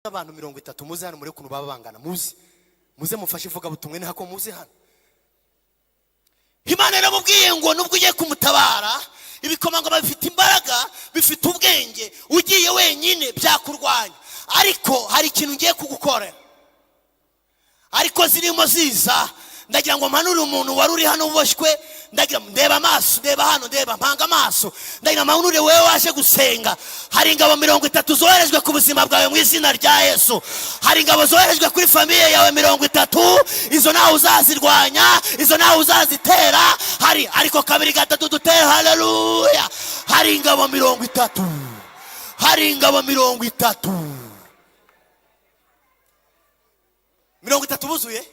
abantu 30 muze hano muri kuntu baba bangana, muze muze mufashe ivuga butumwe ni hako muze hano. Imana yaramubwiye ngo nubwo ugiye kumutabara, ibikomangoma bifite imbaraga, bifite ubwenge, ugiye wenyine byakurwanya, ariko hari ikintu ngiye kugukorera. Ariko zirimo ziza, ndagira ngo mpanure umuntu wari uri hano uboshywe, ndagira ndeba amaso, ndeba hano, ndeba mpanga amaso, ndagira mpanure wewe waje gusenga. Hari ingabo 30 zoherejwe ku buzima bwawe mu izina rya Yesu. Hari ingabo zoherejwe kuri famiye yawe 30, izo nawe uzazirwanya, izo nawe uzazitera. Hari ariko kabiri gatatu dutere haleluya. Hari ingabo 30, hari ingabo 30, 30 buzuye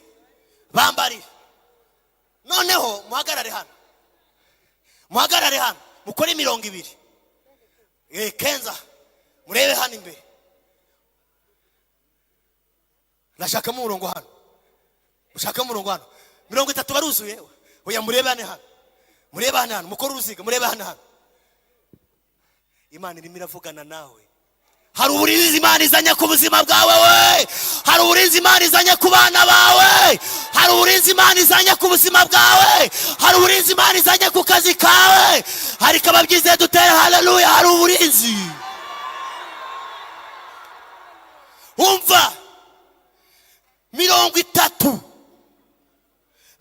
bambarire. Noneho muhagarare hano, muhagarare hano, mukore 20. Kenza murebe hano imbere, ndashakamo umurongo hano, mushakamo umurongo hano. 30 baruzuye. Oya murebe hano hano, murebe hano hano, mukore uruziga, murebe hano hano. Imana irimo iravugana nawe. Hari uburinzi Imana izanye ku buzima bwawe we, hari uburinzi Imana izanye ku bana bawe, hari uburinzi Imana izanye ku buzima bwawe, hari uburinzi Imana izanye ku kazi kawe. Hari kababyize dutere haleluya. Hari uburinzi. Umva 30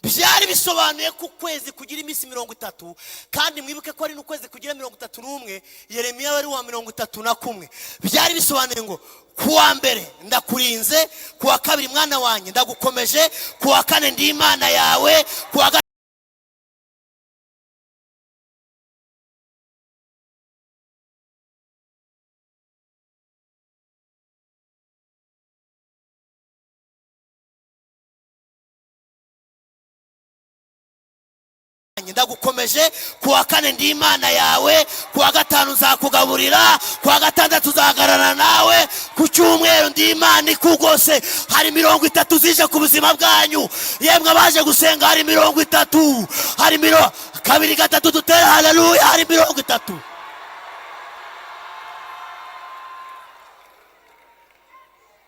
byari bisobanuye ko ukwezi kugira iminsi 30, kandi mwibuke ko ari n'ukwezi kugira 31. Yeremiya wari wa 31. Byari bisobanuye ngo kuwa mbere ndakurinze, kuwa kabiri mwana wanjye ndagukomeje, kuwa kane ndi Imana yawe, kuwa Ndagukomeje. Ku wa kane ndi Imana yawe, ku wa gatanu nzakugaburira, ku wa gatandatu nzahagarara nawe, ku cyumweru ndi Imana ikugose. Hari 30 zije ku buzima bwanyu. Yemwe abaje gusenga, hari 30, hari 2, 3, dutere haleluya. Hari 30.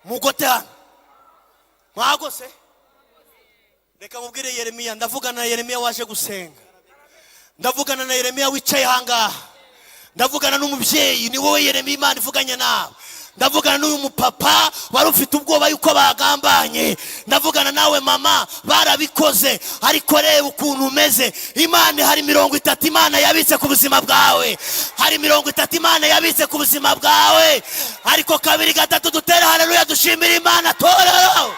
Mugote hano mwagose. Reka mubwire Yeremiya, ndavugana na Yeremiya waje gusenga, ndavugana na Yeremiya wicaye ahangaha, ndavugana n'umubyeyi, ni wowe Yeremiya Imana ivuganye nawe. Ndavugana n'uyu mupapa wari ufite ubwoba yuko bagambanye. Ndavugana nawe mama, barabikoze, ariko reba ukuntu umeze. Imana, hari 30 Imana yabitse ku buzima bwawe, hari 30 Imana yabitse ku buzima bwawe. Ariko 2, 3, dutere haleluya, dushimire Imana. Torero,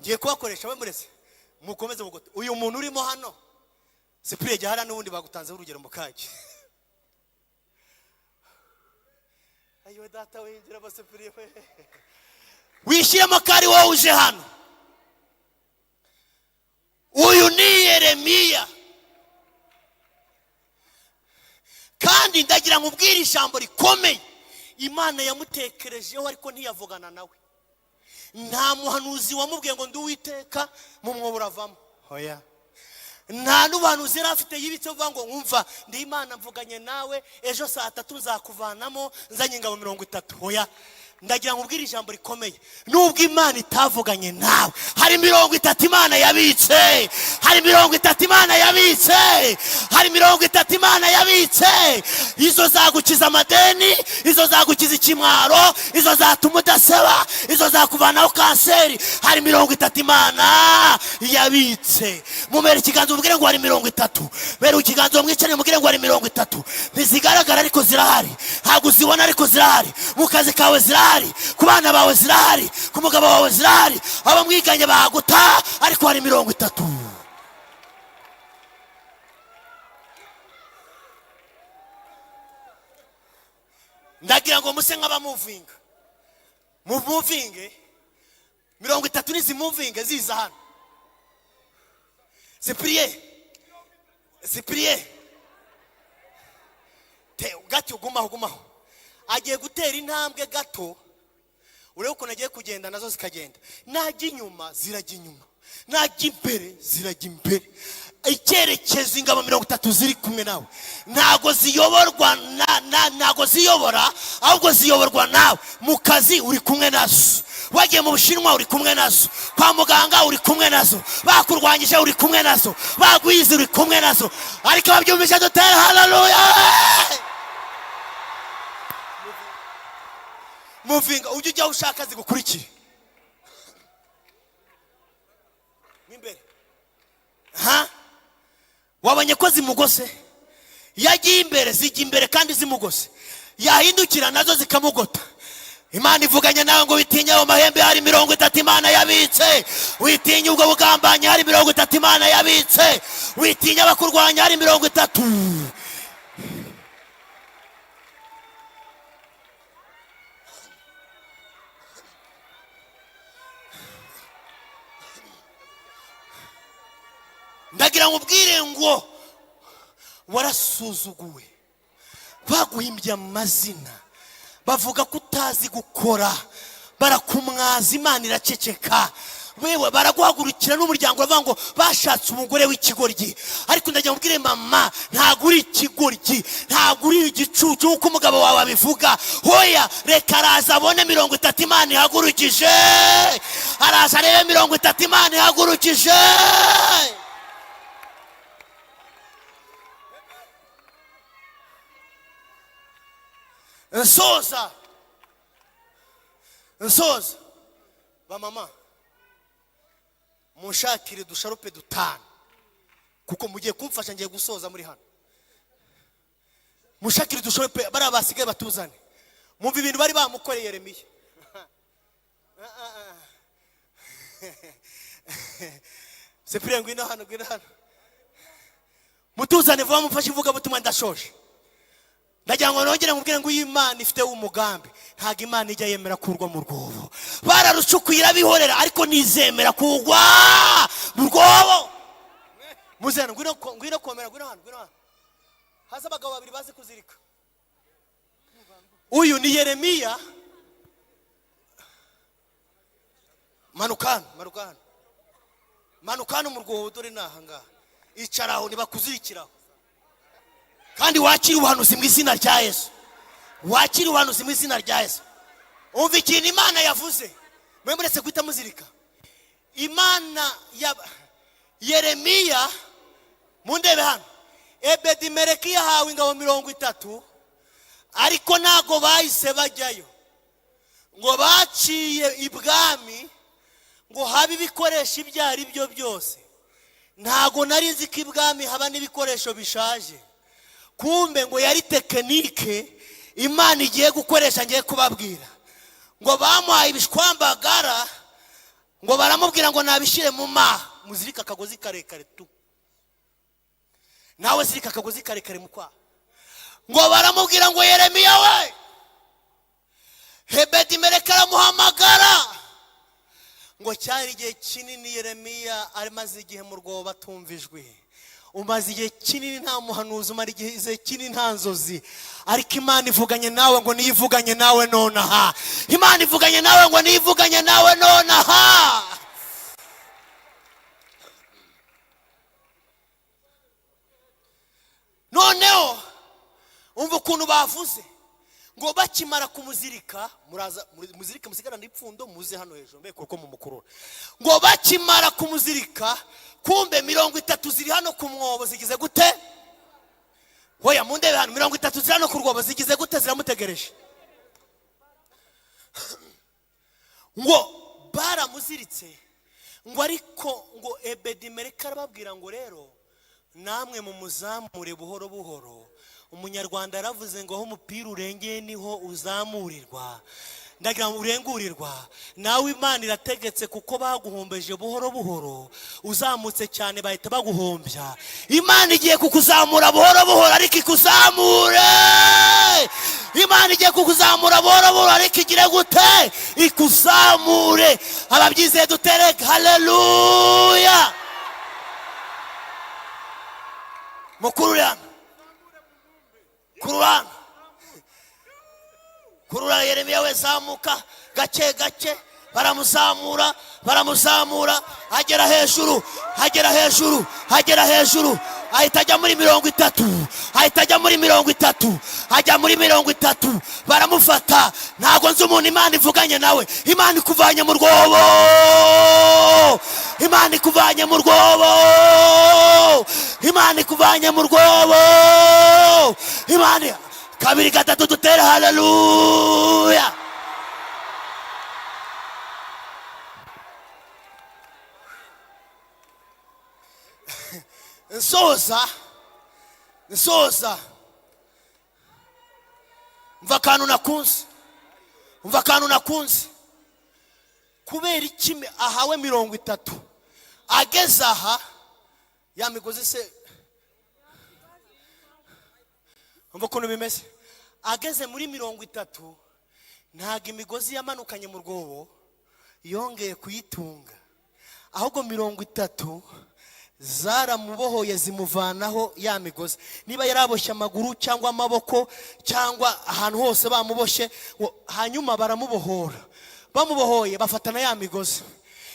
ngiye kubakoresha we, murese mukomeze mugote. Uyu muntu urimo hano Cyprien Gihara, n'ubundi bagutanzeho urugero mu kanya. Ayo data winjira abasipiriye we, wishyiremo ko ari wowe uje hano. Uyu ni Yeremiya, kandi ndagira ngo ubwire ijambo rikomeye. Imana yamutekerejeho ariko ntiyavugana nawe. Nta muhanuzi wamubwiye ngo ndi Uwiteka mu mwobo uravamo, hoya. Nta n'ubuhanuzi yari afite yibitse uvuga ngo wumva ndi Imana mvuganye nawe, ejo saa 3 nzakuvanamo nzanye ingabo 30, hoya. Ndagira ngo ubwire ijambo rikomeye, nubwo Imana itavuganye nawe, hari 30 Imana yabitse, hari 30 Imana yabitse, hari 30 Imana yabitse. Izo zagukiza amadeni, izo zagukiza ikimwaro, izo zatuma udaseba, izo zakuvanaho kanseri. Hari 30 Imana yabitse. Mumere ikiganza umubwire ngo hari 30. Mere ikiganza umwicare umubwire ngo hari 30. Ntizigaragara ariko zirahari, ntabwo uzibona ariko zirahari. Mu kazi kawe zirahari, ku bana bawe zirahari, ku mugabo wawe zirahari, abo mwiganye baguta, ariko hari 30. Ndagira ngo muse nk'abamuvinga, muvinge 30 nizimuvinge ziza hano. Cyprien, Cyprien, gato, gumaho, gumaho. Agiye gutera intambwe gato, urebe ukuntu agiye kugenda nazo zikagenda. Najya inyuma zirajya inyuma, najya imbere zirajya imbere. Icyerekezo ingabo 30 ziri kumwe nawe, ntago ziyoborwa ntago ziyobora, ahubwo ziyoborwa nawe. Mu kazi uri kumwe nazo, wagiye mu Bushinwa uri kumwe nazo, kwa muganga uri kumwe nazo, bakurwanyije uri kumwe nazo, bagwize uri kumwe nazo. Ariko ababyumvise dutere haleluya. Muvinga ujye ujya aho ushaka zigukurikire. Imbere ha wabonye ko zimugose, yagiye imbere zijya imbere kandi zimugose, yahindukira nazo zikamugota. Imana ivuganye nawe ngo witinye ayo mahembe, hari 30 Imana yabitse. Witinye ubwo bugambanyi, hari 30 Imana yabitse. Witinye abakurwanya, hari 30. Ndagira ngo ubwire ngo warasuzuguwe, baguhimbye amazina, bavuga ko utazi gukora, barakumwaza, Imana iraceceka. Wewe baraguhagurukira n'umuryango uravuga ngo bashatse umugore w'ikigoryi. Ariko ndagira ngo ubwire mama, ntabwo uri ikigoryi, ntabwo uri igicucu nk'uko umugabo wawe abivuga. Hoya, reka araza abone 30 Imana ihagurukije, araza arebe 30 Imana ihagurukije. Nsoza, nsoza ba mama, munshakire dusharupe 5, kuko mugiye kumfasha, ngiye gusoza muri hano. Munshakire dusharupe, bariya basigaye batuzane. Mumva ibintu bari bamukoreye Yeremiya. Cyprien, ngwino hano, ngwino hano, mutuzane vuba, mufashe ivugabutumwa, ndashoje. Ndagira ngo nongere mubwire ngo uyu Imana ifite umugambi, ntabwo Imana ijya yemera kurwa mu rwobo. Bararucukuye irabihorera, ariko ntizemera kugwa mu rwobo. Muzena, ngwino ngwino komera, ngwino hano, ngwino hano. Haza abagabo babiri bazi kuzirika. Uyu ni Yeremiya. Manuka hano, manuka hano, manuka hano mu rwobo. Dore ni aha ngaha, icara aho ntibakuzirikiraho, kandi wakire ubuhanuzi mu izina rya Yesu. Wakire ubuhanuzi mu izina rya Yesu. Umva ikintu Imana yavuze, mwe muretse guhita muzirika. Imana ya Yeremiya, mundebe hano, Ebedimeleki yahawe ingabo 30, ariko ntago bahise bajyayo, ngo baciye ibwami ngo habe ibikoresho ibyo ari byo byose. Ntago nari nzi ko ibwami haba n'ibikoresho bishaje. Kumbe ngo yari technique Imana igiye gukoresha. Ngiye kubabwira ngo bamuhaye ibishwambagara, ngo baramubwira ngo nabishyire mu maha. Muzirika akagozi karekare tu, nawe zirika akagozi karekare mu kwaha. Ngo baramubwira ngo Yeremiya we, Hebedimeleki aramuhamagara. Ngo cyari igihe kinini Yeremiya amaze igihe mu rwobo atumva ijwi. Umaze igihe kinini nta muhanuzi, umara igihe kinini nta nzozi, ariko Imana ivuganye nawe ngo niyo ivuganye nawe nonaha. Imana ivuganye nawe ngo niyo ivuganye nawe nonaha. Noneho umva ukuntu bavuze ngo bakimara kumuzirika, muraza muzirike, musigarane ipfundo, muze hano hejuru mbe kuko mumukurura. Ngo bakimara kumuzirika, kumbe 30 ziri hano ku mwobo zigize gute? Hoya mundebe hano, 30 ziri hano ku rwobo zigize gute? Ziramutegereje. Ngo baramuziritse, ngo ariko ngo Ebedimeleki arababwira ngo rero namwe mumuzamure buhoro buhoro. Umunyarwanda yaravuze ngo aho umupira urengeye niho uzamurirwa, ndagira ngo urengurirwa. Nawe Imana irategetse, kuko baguhombeje buhoro buhoro, uzamutse cyane bahita baguhombya. Imana igiye kukuzamura buhoro buhoro, ariko ikuzamure. Imana igiye kukuzamura buhoro buhoro, ariko igire gute? Ikuzamure. Ababyizeye dutereke haleluya. Mukuru hano, kurura, kurura Yeremiya we, zamuka gake gake. Baramuzamura, baramuzamura, agera hejuru, agera hejuru, agera hejuru, ahita ajya muri 30, ahita ajya muri 30, ajya muri 30, baramufata. Ntabwo nzi umuntu Imana ivuganye nawe. Imana ikuvanye mu rwobo, Imana ikuvanye mu rwobo, Imana ikuvanye mu rwobo. Imana kabiri gatatu dutere haleluya. Nsoza, nsoza, mva akantu nakunze, mva akantu nakunze. Kubera iki ahawe 30, ageze aha ya migozi se, umva ukuntu bimeze. Ageze muri 30, ntabwo imigozi yamanukanye mu rwobo yongeye kuyitunga, ahubwo 30 zaramubohoye zimuvanaho ya migozi. Niba yaraboshye amaguru cyangwa amaboko cyangwa ahantu hose bamuboshye, hanyuma baramubohora. Bamubohoye bafatana ya migozi.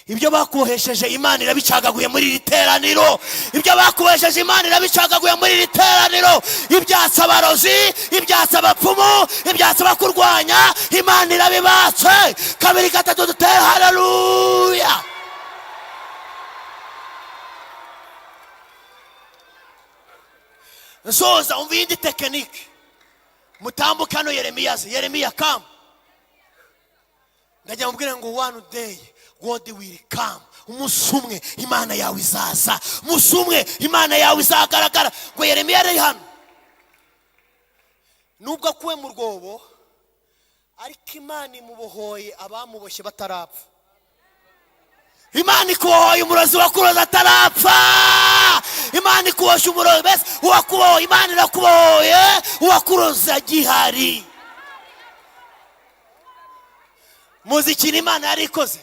Ibyo bakubohesheje Imana irabicagaguye muri iri teraniro. Ibyo bakubohesheje Imana irabicagaguye muri iri teraniro. Ibyatsi abarozi, ibyatsi abapfumu, ibyatsi abakurwanya, Imana irabibatse. Kabiri gatatu dutere haleluya. Nsoza, umva iyindi technique. Mutambuke hano Yeremiya, Yeremiya come. Ndagira mubwire ngo one day God will come. Umunsi umwe Imana yawe izaza, umunsi umwe Imana yawe izagaragara. Ngo Yeremiya ari hano, nubwo akuwe mu rwobo, ariko Imana imubohoye abamuboshye batarapfa. Imana ikubohoye umurozi wakuroze atarapfa. Imana ikuboshye umurozi, mbese uwakubohoye, Imana irakubohoye, uwakuroze agihari. Muzi ikintu Imana yari ikoze?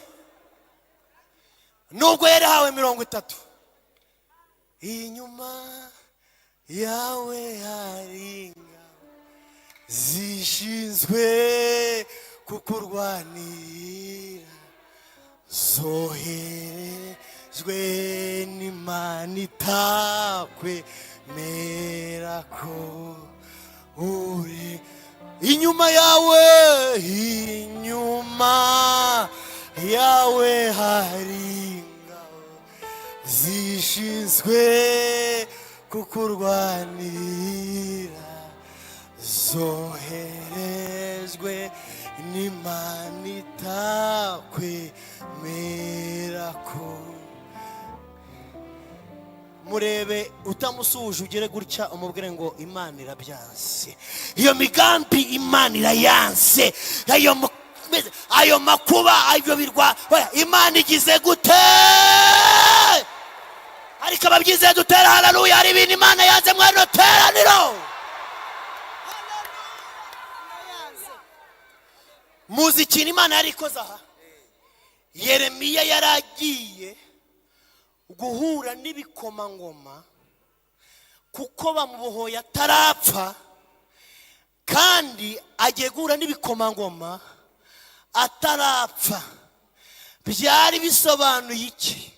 Nubwo yari yahawe 30, inyuma yawe hari ingabo zishinzwe kukurwanira, zoherejwe n'Imana itakwemera ko uri. Inyuma yawe, inyuma yawe hari ingabo zishinzwe kukurwanira, zoherejwe n'Imana itakwemera ko. Murebe utamusuhuje, ugere gutya umubwire ngo Imana irabyanse iyo migambi, Imana irayanse ayo makuba, ayo birwa. Oya, Imana igize gute? Ariko ababyizeye dutera haleluya. Hari ibintu Imana yanze muri rino teraniro. Muzi ikintu Imana yari ikoze aha? Yeremiya yari agiye guhura n'ibikomangoma, kuko bamubohoye atarapfa, kandi agiye guhura n'ibikomangoma atarapfa. Byari bisobanuye iki?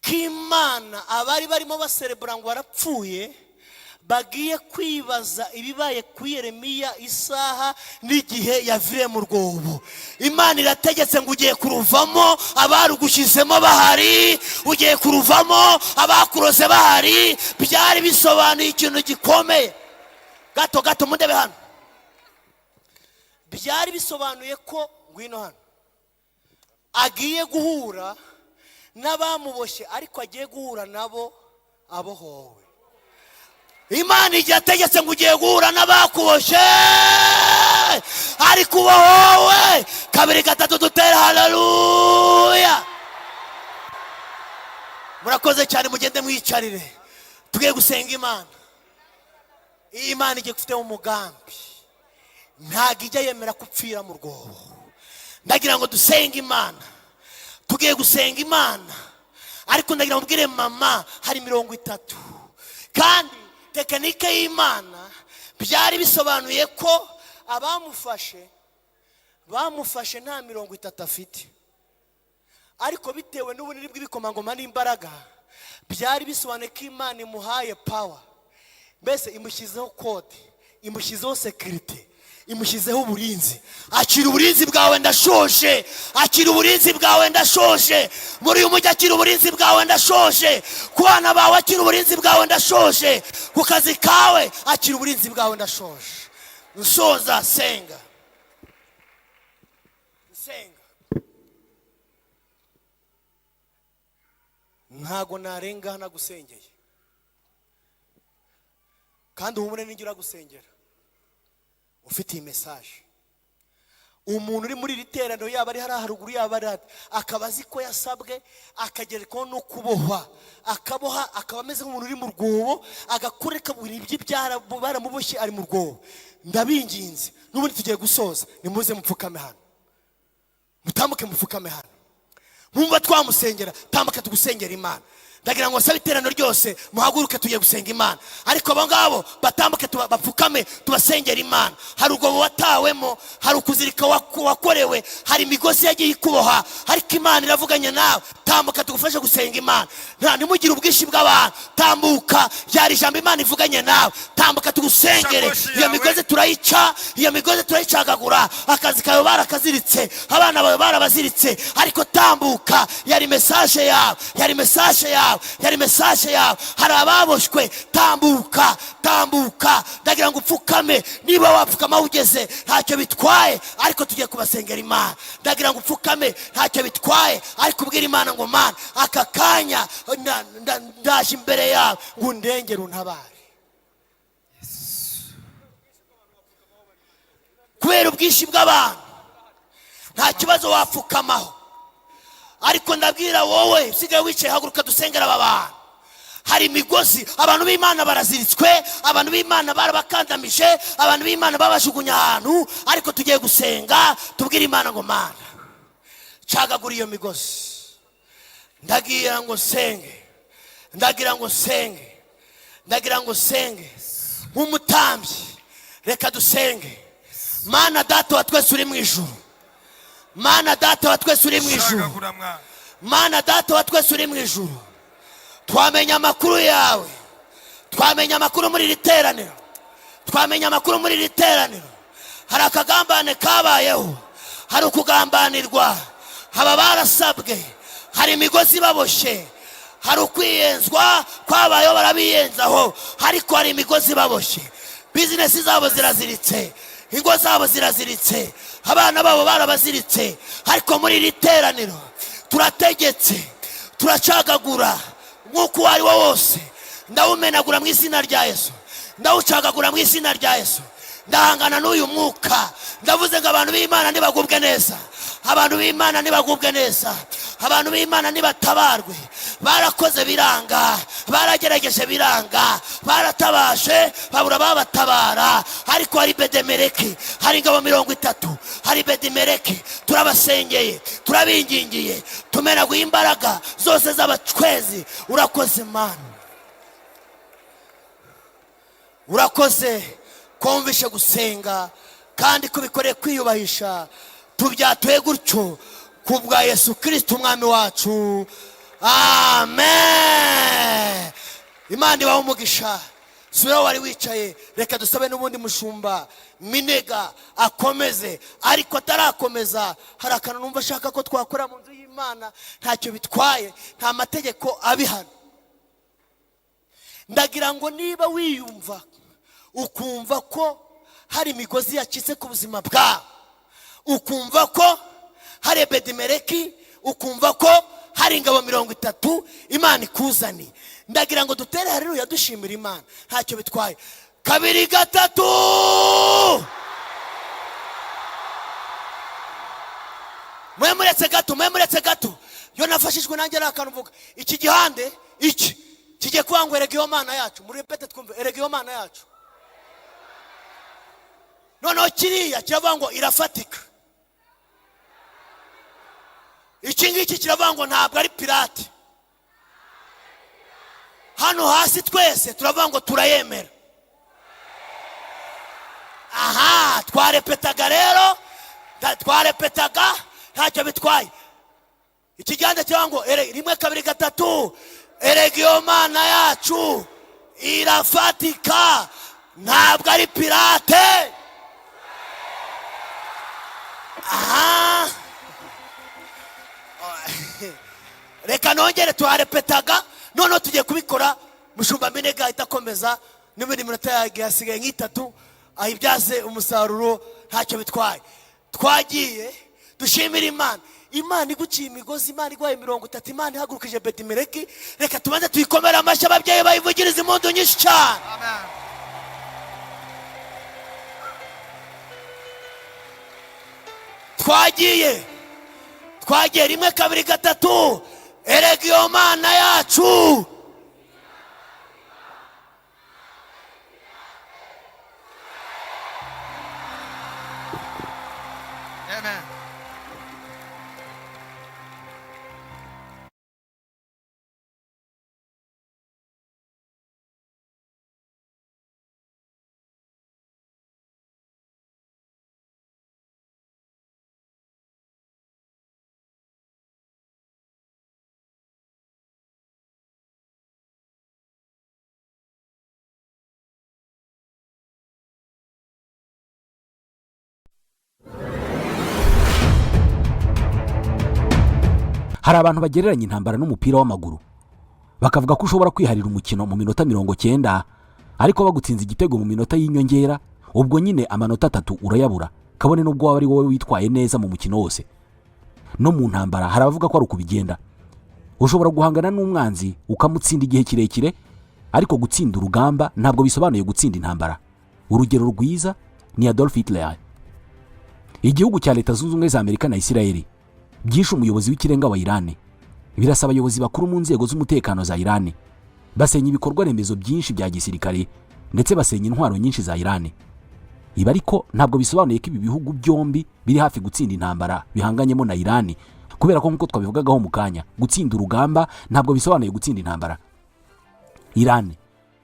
Ko Imana, abari barimo baserebura ngo barapfuye, bagiye kwibaza ibibaye kuri Yeremiya isaha n'igihe yaviriye mu rwobo. Imana irategetse ngo ugiye kuruvamo abarugushyizemo bahari, ugiye kuruvamo abakuroze bahari. Byari bisobanuye ikintu gikomeye. Gato gato mundebe hano. Byari bisobanuye ko, ngwino hano, agiye guhura n'abamuboshye, ariko agiye guhura nabo abohowe. Imana igihe ategetse ngo ugiye guhura n'abakuboshye ariko ubohowe. Kabiri, gatatu, dutere haleluya. Murakoze cyane, mugende mwicarire. Tugiye gusenga Imana. Iyi Imana igiye gufiteho umugambi, ntabwo ijya yemera ko upfira mu rwobo. Ndagira ngo dusenge Imana. Tugiye gusenga Imana, ariko ndagira ngo mbwire mama, hari 30. Kandi tekinike y'Imana, byari bisobanuye ko abamufashe bamufashe nta 30 afite, ariko bitewe n'ubunini bw'ibikomangoma n'imbaraga, byari bisobanuye ko Imana imuhaye power, mbese imushyizeho code, imushyizeho sécurité, imushyizeho uburinzi. Akira uburinzi bwawe, ndashoje. Akira uburinzi bwawe, ndashoje. Muri uyu mujyi, akira uburinzi bwawe, ndashoje. Ku bana bawe, akira uburinzi bwawe, ndashoje. Ku kazi kawe, akira uburinzi bwawe, ndashoje. Nsoza, senga, nsenga. Ntago narenga nagusengeye, kandi uhumure, n'ijya uragusengera ufite iyi message. Umuntu uri muri iri teraniro, yaba ari hariya haruguru, yaba ari hano, akaba azi ko yasabwe, akagerekwaho no kubohwa, akaboha, akaba ameze nk'umuntu uri mu rwobo, agakoreka ibyo baramuboshye ari mu rwobo, ndabinginze, n'ubundi tugiye gusoza, nimuze mupfukame hano, mutambuke mupfukame hano. Mwumva twamusengera, tambuka tugusengera Imana. Ndagira ngo nsabe iteraniro ryose muhaguruke, tugiye gusenga Imana. Ariko abo ngabo batambuke, bapfukame, tubasengera Imana. Hari urwobo watawemo, hari ukuzirika wakorewe, hari imigozi yagiye ikuboha, ariko Imana iravuganye nawe. Tambuka tugufashe gusenga Imana. Nta ntimugire ubwinshi bw'abantu. Tambuka, byari ijambo Imana ivuganye nawe. Tambuka tugusengere. Isakoshi Iyo yawe. migozi turayica, iyo migozi turayicagagura. Akazi kawe barakaziritse, abana bawe barabaziritse, ariko tambuka. Yari message yawe, yari message yawe, yari message yawe. Hari ababoshywe, tambuka, tambuka. Ndagira ngo upfukame. Niba wapfukama aho ugeze ntacyo bitwaye, ariko tugiye kubasengera Imana. Ndagira ngo upfukame, ntacyo bitwaye, ariko ubwire Imana ngo Mana, aka kanya ndaje imbere yawe ngo undengere, untabare. Kubera ubwinshi bw'abantu nta kibazo wapfukamaho, ariko ndabwira wowe usigaye wicaye, haguruka dusengera aba bantu. Hari imigozi, abantu b'Imana baraziritswe, abantu b'Imana barabakandamije, abantu b'Imana babajugunya ahantu. Ariko tugiye gusenga tubwire Imana ngo: "Mana, cagagura iyo migozi." Ndagira ngo senge, ndagira ngo senge, ndagira ngo senge nk'umutambyi. Reka dusenge. Mana Data wa twese uri mu ijuru, Mana Data wa twese uri mu ijuru, Cagagura, mwana. Mana Data wa twese uri mu ijuru, twamenya amakuru yawe, twamenya amakuru muri iri teraniro, twamenya amakuru muri iri teraniro. Hari akagambane kabayeho, hari ukugambanirwa, haba barasabwe, hari imigozi baboshye, hari ukwiyenzwa kwabayeho, barabiyenzaho, ariko hari imigozi baboshye. Bizinesi zabo ziraziritse, ingo zabo ziraziritse, abana babo barabaziritse. Ariko muri iri teraniro turategetse, turacagagura nk'uko uwo ari wo wose. Ndawumenagura mu izina rya Yesu, ndawucagagura mu izina rya Yesu. Ndahangana n'uyu mwuka. Ndavuze ngo abantu b'Imana ntibagubwe neza, abantu b'Imana ntibagubwe neza, abantu b'Imana ntibatabarwe. Barakoze biranga, baragerageje biranga, baratabaje babura babatabara. Ariko hari Bedemereki, hari ingabo 30, hari Bedimereki. Turabasengeye, turabingingiye, tumenaguye imbaraga zose z'abacwezi. Urakoze Mana, urakoze kumvishe gusenga kandi kubikoreye kwiyubahisha. Tubyatuye gutyo ku bwa Yesu Kirisiti Umwami wacu, amen. Imana ibahe umugisha. Sura wari wicaye. Reka dusabe n'ubundi mushumba Minega akomeze. Ariko atarakomeza, hari akantu numva ashaka ko twakora mu nzu y'Imana. Ntacyo bitwaye, nta mategeko abihana. Ndagira ngo niba wiyumva ukumva ko hari imigozi yacitse ku buzima bwawe, ukumva ko hari Ebedimereki, ukumva ko hari ingabo 30 Imana ikuzaniye, ndagira ngo dutere haleluya dushimira Imana. Ntacyo bitwaye. Kabiri, gatatu. Mwe muretse gato, mwe muretse gato. Yo nafashijwe nanjye ari akantu mvuga. Iki gihande iki kigiye kuba ngo: "Erega iyo Mana yacu." Muri répète twumve: "Erega iyo Mana yacu." Noneho kiriya kiravuga ngo: "Irafatika." Iki ngiki kiravuga ngo: "Ntabwo ari pirate." Hano hasi twese turavuga ngo: "Turayemera." Aha twarepetaga rero, twarepetaga, ntacyo bitwaye. Ikiganda kivuga ngo rimwe, kabiri, gatatu: "Erega iyo Mana yacu irafatika, ntabwo ari pirate." Aha reka nongere tuharepetaga. Noneho tugiye kubikora. Mushumba Minega ahita akomeza n'ibindi minota yagiye hasigaye nk'itatu, ayibyaze umusaruro. Ntacyo bitwaye. Twagiye dushimira Imana. Imana iguciye imigozi, Imana iguhaye 30, Imana ihagurukije Bedimereki. Reka tubanze tuyikomere amashyi, ababyeyi bayivugirize impundu nyinshi cyane. Amen. Twagiye, twagiye. Rimwe, kabiri, gatatu: "Erega iyo Mana yacu." Amen. Hari abantu bagereranya intambara n'umupira w'amaguru, bakavuga ko ushobora kwiharira umukino mu minota 90, ariko bagutsinze igitego mu minota y'inyongera, ubwo nyine amanota 3 urayabura, kabone n'ubwo waba ari wowe witwaye neza mu mukino wose. No mu ntambara hari abavuga ko ari ukubigenda. Ushobora guhangana n'umwanzi ukamutsinda igihe kirekire, ariko gutsinda urugamba ntabwo bisobanuye gutsinda intambara. Urugero rwiza ni Adolf Hitler. Igihugu cya Leta Zunze Ubumwe za Amerika na Isirayeli byishe umuyobozi w'ikirenga wa Irani, birasa abayobozi bakuru mu nzego z'umutekano za Irani. Basenya ibikorwa remezo byinshi bya gisirikare, ndetse basenya intwaro nyinshi za Irani. Ibi ariko ntabwo bisobanuye ko ibi bihugu byombi biri hafi gutsinda intambara bihanganyemo na Irani, kubera ko nk'uko twabivugagaho mu kanya, gutsinda urugamba ntabwo bisobanuye gutsinda intambara. Irani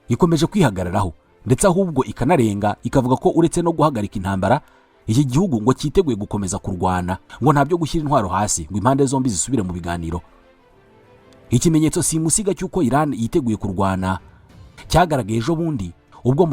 ikomeje kwihagararaho, ndetse ahubwo ikanarenga ikavuga ko uretse no guhagarika intambara, iki gihugu ngo cyiteguye gukomeza kurwana, ngo nta byo gushyira intwaro hasi ngo impande zombi zisubire mu biganiro. Ikimenyetso simusiga cy'uko Irani yiteguye kurwana cyagaragaye ejo bundi ubwo mu